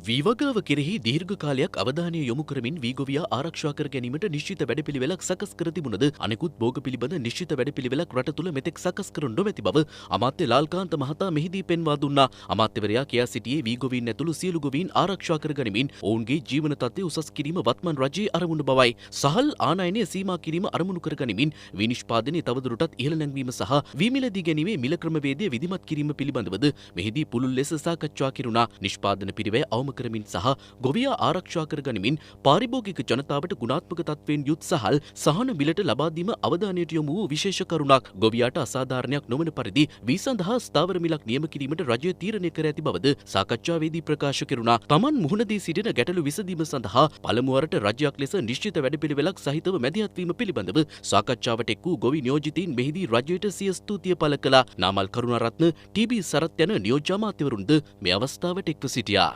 වී වගාව කෙරෙහි දීර්ඝ කාලයක් අවධානය යොමු කරමින් වී ගොවියා ආරක්ෂා කර ගැනීමට නිශ්චිත වැඩපිළිවෙලක් සකස් කර තිබුණද, අනෙකුත් භෝග පිළිබඳ නිශ්චිත වැඩපිළිවෙලක් රට තුළ මෙතෙක් සකස් කර නොමැති බව අමාත්‍ය ලාල්කාන්ත මහතා මෙහිදී පෙන්වා දුන්නා. අමාත්‍යවරයා කියා සිටියේ වී ගොවීන් ඇතුළු සියලු ගොවීන් ආරක්ෂා කර ගනිමින් ඔවුන්ගේ ජීවන තත්ත්වය උසස් කිරීම වත්මන් රජයේ අරමුණ බවයි. සහල් ආනයනය සීමා කිරීම අරමුණු කර ගනිමින් වී නිෂ්පාදනය තවදුරටත් ඉහළ නැංවීම සහ වී මිලදී ගැනීමේ මිල ක්‍රමවේදය විධිමත් කිරීම පිළිබඳවද මෙහිදී පුළුල් ලෙස සාකච්ඡා කෙරුණා. නිෂ්පාදන පිරිවැය අවම කරමින් සහ ගොවියා ආරක්ෂා කර ගනිමින් පාරිභෝගික ජනතාවට ගුණාත්මක තත්ත්වයෙන් යුත් සහල් සහන මිලට ලබා දීම අවධානයට යොමු වූ විශේෂ කරුණක්. ගොවියාට අසාධාරණයක් නොවන පරිදි වී සඳහා ස්ථාවර මිලක් නියම කිරීමට රජය තීරණය කර ඇති බවද සාකච්ඡාවේදී ප්‍රකාශ කෙරුණා. තමන් මුහුණ දී සිටින ගැටලු විසඳීම සඳහා පළමුවරට රජයක් ලෙස නිශ්චිත වැඩපිළිවෙලක් සහිතව මැදිහත් වීම පිළිබඳව සාකච්ඡාවට එක් වූ ගොවි නියෝජිතයින් මෙහිදී රජයට සිය ස්තුතිය පළ කළා. නාමල් කරුණාරත්න, ටී.බී. සරත් යන නියෝජ්‍ය අමාත්‍යවරුන්ද මේ අවස්ථාවට එක්ව සිටියා.